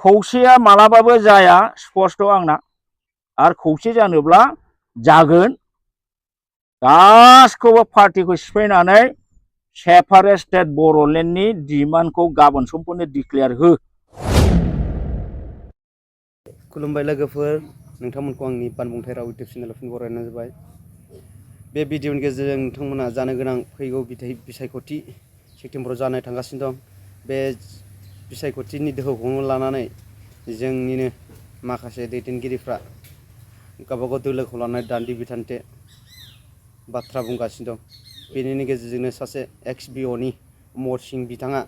खौसेया मालाबाबो जाया स्पष्ट आंना आरो खौसे जानोब्ला जागोन गासिखौबो पार्टिखौ सिफायनानै सेपारेट स्टेट बर'लेण्डनि डिमान्डखौ गाबोन समफोरनो डिक्लेयार हो। खुलुमबाय लोगोफोर, नोंथांमोनखौ आंनि बानबुंथाय राव इउटिउब चेनेलाव फिन बरायनाय जाबाय। बे भिडिअनि गेजेरजों नोंथांमोना जानो गोनां फैगौ बिसायख'थि सेप्तेम्बराव जानो थांगासिनो दं। बे बिसायख'थिनि दोहौखौनो लानानै जोंनिनो माखासे दैदेनगिरिफ्रा गावबागाव दोलोखौ लानानै दान्थे बिथान्थे बाथ्रा बुंगासिनो दं। बेनिनो गेजेरजोंनो सासे एक्स बिअनि अमर सिंह बिथाङा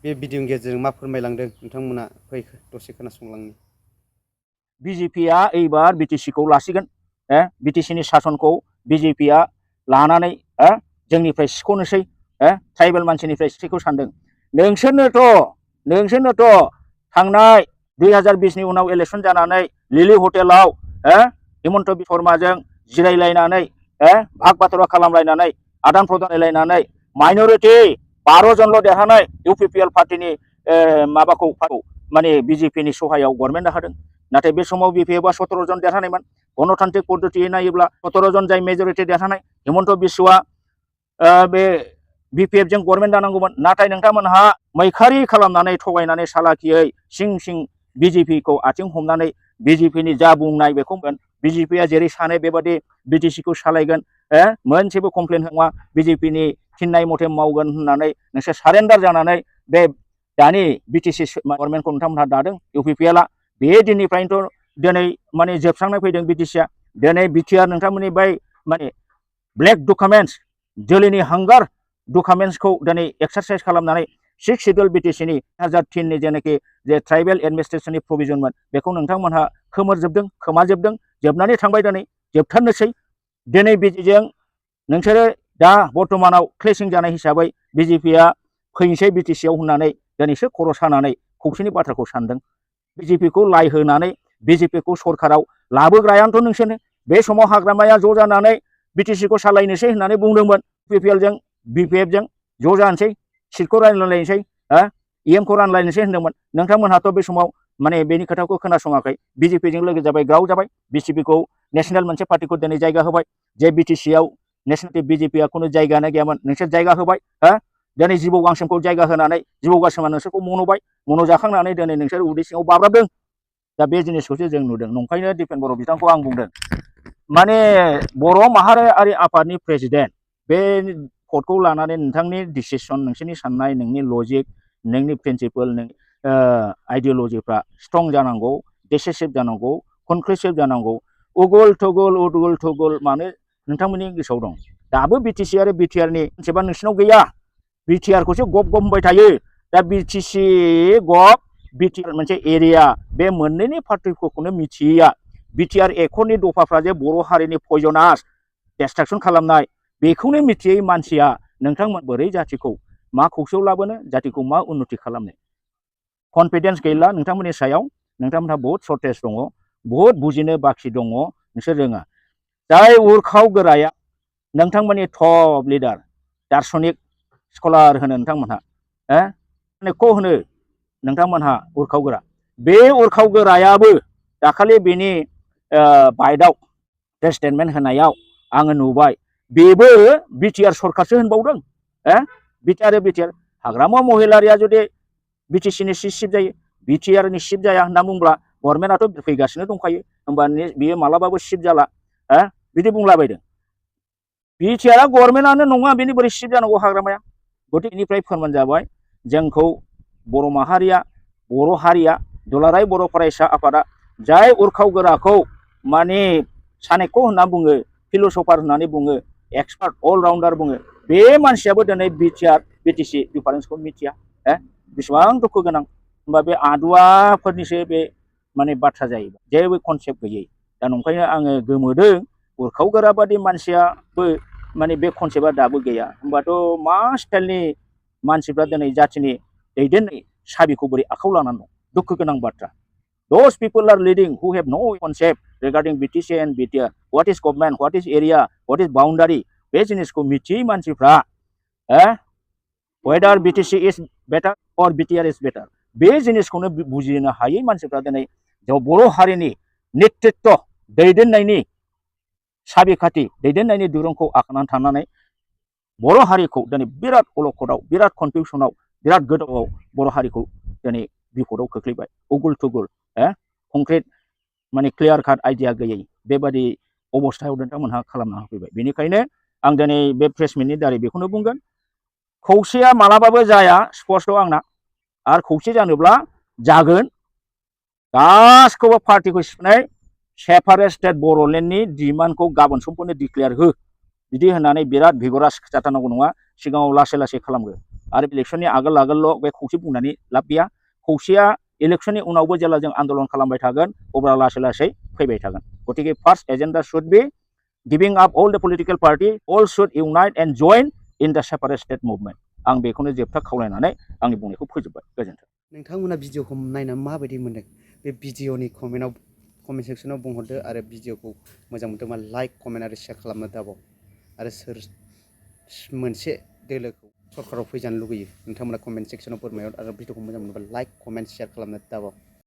बे भिडिअनि गेजेरजों मा फोरमायलांदों नोंथांमोना फै दसे खोनासंलांनि। बिजेपिया एबार बिटिसिखौ लासिगोन। बिटिसिनि सासनखौ बिजेपिया लानानै जोंनिफ्राय सिख'नोसै, ट्राइबेल मानसिनिफ्राय सिखौ सानदों। नोंसोरनोथ' थांनाय 2020नि उनाव इलेक्सन जानानै लिलि हटेलाव हिमन्त बिश्व शर्माजों जिरायलायनानै भाग बाथरा खालामलायनानै आदान प्रदान माइनरिटि 12 जनल' देरहानाय इउपिपिएल पार्टिनि माबाखौ माने बिजेपिनि सहायाव गभर्नमेन्टआ होदों। नाथाय बे समाव बिपिएफआ 17 जन देरहानायमोन। गणतान्त्रिक पद्धतियै नायोब्ला 17 जन जाय मेजरिटि देरहानाय हिमन्त बिश्वआ बे बिपिएफजों गभर्नमेन्ट जानांगौमोन। नाथाय नोंथांमोनहा मैखारि खालामनानै थगायनानै सालाखियै सिं बिजेपिखौ आथिं हमनानै बिजेपिनि जा बुंनाय बेखौ बिजेपिया जेरै सानो बेबादि बिटिसिखौ सालायगोन, मोनसेबो कमप्लेन होआ, बिजेपिनि थिननाय मथे मावगोन होननानै नोंसोर सारेन्डार जानानै बे दानि बिटिसि गभर्नमेन्टखौ नोंथांमोनहा दादों। इउपिपिएलआ बे दिननिफ्रायनोथ' दिनै माने जोबस्रांनाय फैदों बिटिसिआ। दिनै बिटिआर नोंथांमोननि बै माने ब्लेक डकुमेन्टस जोलैनि हांगार डकुमेन्टसखौ दिनै एक्सारसाइज खालामनानै 6 सिडिउल बिटिसिनि 2003नि जेनाखि जे ट्राइबेल एडमिनिस्ट्रेसननि प्रभिजनमोन बेखौ नोंथांमोनहा खोमाजोबदों, जोबनानै थांबाय। दिनै जोबथारनोसै। दिनै बिजेपिजों नोंसोरो दा बर्तमानाव क्लेसिं जानाय हिसाबै बिजेपिया फैनोसै बिटिसिआव होननानै दिनैसो खर' सानानै खौसेनि बाथ्राखौ सानदों। बिजेपिखौ लाइ होनानै बिजेपिखौ सरकाराव लाबोग्रायानोथ' नोंसोरनो। बे समाव हाग्रामाया ज' जानानै बिटिसिखौ सालायनोसै होननानै बुंदोंमोन। बिपिएलजों बिपिएफजों ज' जानोसै, सिटखौ रानलायनोसै, इएमखौ रानलायनोसै होनदोंमोन। नोंथांमोनहाथ' बे समाव माने बेनि खोथाखौ खोनासङाखै। बिजेपिजों लोगो जाबाय, ग्राव जाबाय। बिजेपिखौ नेशनेल मोनसे पार्टिखौ दिनै जायगा होबाय। जे बिटिसिआव नेशनेल बिजेपिआ खुनु जायगायानो गैयामोन, नोंसोर जायगा होबाय। दिनै जिबौ गांसोमखौ जायगा होनानै जिबौ गांसोमा नोंसोरखौ मन'बाय। मन'जाखांनानै दिनै नोंसोर उदै सिङाव बाब्राबदों। दा बे जिनिसखौसो जों नुदों। नंखायनो दिपेन बर' बिथांखौ आं बुंदों, माने बर' माहारियारि आफादनि प्रेसिडेन्ट बे भटखौ लानानै नोंथांनि डिसिसन, नोंसोरनि साननाय, नोंनि लजिक, नोंनि प्रिन्सिपल, आइडिअलजिफ्रा स्ट्रं जानांगौ, डिसिसिभ जानांगौ, कनक्लुसिभ जानांगौ। उगुल थुगुल मानो नोंथांमोननि गोसोआव दं। दाबो बिटिसि आरो बिटिआरनि मोनसेबा नोंसिनाव गैया। बिटिआरखौसो गब होनबाय थायो। दा बिटिसि गब, बिटिआर मोनसे एरिया, बे मोननैनि पार्टिफोरखौनो मिथियैया, बिटिआर एकर्डनि दफाफ्रा जे बर' हारिनि पयजनास डिस्ट्राक्सन खालामनाय बेखौनो मिथियै मानसिया नोंथांमोन बोरै जातिखौ मा खौसेयाव लाबोनो, जातिखौ मा उन्नति खालामनो? कनफिडेन्स गैला नोंथांमोननि सायाव। नोंथांमोनहा बहुद सर्टेज दङ, बहुद बुजिनो बाखि दङ, नोंसोर रोङा। जाय उरखाव गोराया नोंथांमोननि टप लिडार, दार्शनिक स्कलार होनो नोंथांमोनहा, को होनो नोंथांमोनहा उरखाव गोरा। बे उरखाव गोरायाबो दाखालि बेनि बाइटआव स्टेटमेन्ट होनायाव आङो नुबाय, बेबो बिटिआर सरकारसो होनबावदों। बिटिआर हाग्रामा महिलारिया जुदि बिटिसिनि चिफ जायो, बिटिआरनि चिफ जाया होनना बुंब्ला गभर्नमेन्टआथ' फैगासिनो दंखायो, होमबा बियो मालाबाबो चिफ जाला बिदि बुंलाबायदों। बिटिआरआ गभर्नमेन्टआनो नङा, बेनि बोरै चिफ जानांगौ हाग्रामाया? गतिकेनिफ्राय फोरमान जाबाय जोंखौ बर' माहारिया, बर' हारिया, दुलाराय बर' फरायसा आफादा जाय उरखाव गोराखौ माने सानेक्य होनना बुङो, फिलसफार होननानै बुङो, एक्सपार्ट अलराउन्डार बुङो, बे मानसियाबो दिनै बिटिआर बिटिसि डिफारेन्सखौ मिथिया। बेसेबां दुखु गोनां। होमबा बे आदुवाफोरनिसो बे माने बाथ्रा जायो, जेबो कनसेप्ट गैयै। दा नंखायनो आङो गोमोदों, उरखाव गोरा बादि मानसियाबो माने बे कनसेप्टआ दाबो गैया। होमबाथ' मा स्टाइलनि मानसिफ्रा दिनै जातिनि दैदेननाय साबिखौ बोरै आखायाव लानानै दं? दुखु गोनां बाथ्रा। Those people are leading who have no concept regarding BTC and BTR. What is government? What is area? What is boundary? बे जिनिसखौ मिथियै मानसिफ्रा whether BTC is better or BTR is better, बे जिनिसखौनो बुजिनो हायै मानसिफ्रा दिनै बर' हारिनि नेतृत्व दैदेननायनि साबिखाथि दैदेननायनि दुरुंखौ आखानानै थानानै बर' हारिखौ दिनै बिराद अलखदाव बिराद कनफिउसनाव बिराद गोदावआव बर' हारिखौ दिनै बिपदआव खोख्लैबाय उगुल थुगुल कंक्रिट माने क्लियार काट आइडिया गैयै बेबादि अबस्थायाव नोंथांमोनहा खालामना होफैबाय। बेनिखायनो आं दिनै बे प्रेस मिटनि दारै बेखौनो बुंगोन, खौसेया मालाबाबो जाया स्पष्ट आंना, आरो खौसे जानोब्ला जागोन गासिखौबो पार्टिखौ सिफायनाय सेपारेट स्टेट बर'लेण्डनि डिमान्डखौ गाबोन समफोरनो डिक्लेयार हो बिदि होननानै बिराद भिगरास जाथारनांगौ नङा, सिगाङाव लासै लासै खालामगोन। आरो इलेक्सननि आगोल बे खौसे बुंनानै लाब गैया। खौसेया इलेक्सननि उनावबो जेब्ला जों आन्दलन खालामबाय थागोन अब्ला लासै लासै फैबाय थागोन। गतिके first agenda should be giving up all the political party, all should unite and join in the separate state movement. आं बेखौनो जोबथा खावलायनानै आंनि बुंनायखौ फोजोबबाय। गोजोन्थों। नोंथांमोना भिडिअखौ नायनानै माबायदि मोनदों बे भिडिअनि कमेन्ट सेक्सनाव बुंहरदो आरो भिडिअखौ मोजां मोनदोंबा लाइक कमेन्ट आरो शेयार खालामनो दाबाव। आरो सोर मोनसे दोलोखौ सरकाराव फैजानो लुगैयो नोंथांमोना कमेन्ट सेक्सनाव फोरमायहर आरो भिडिअखौ मोजां मोनोबा लाइक कमेन्ट शेयार खालामनो दाबाव।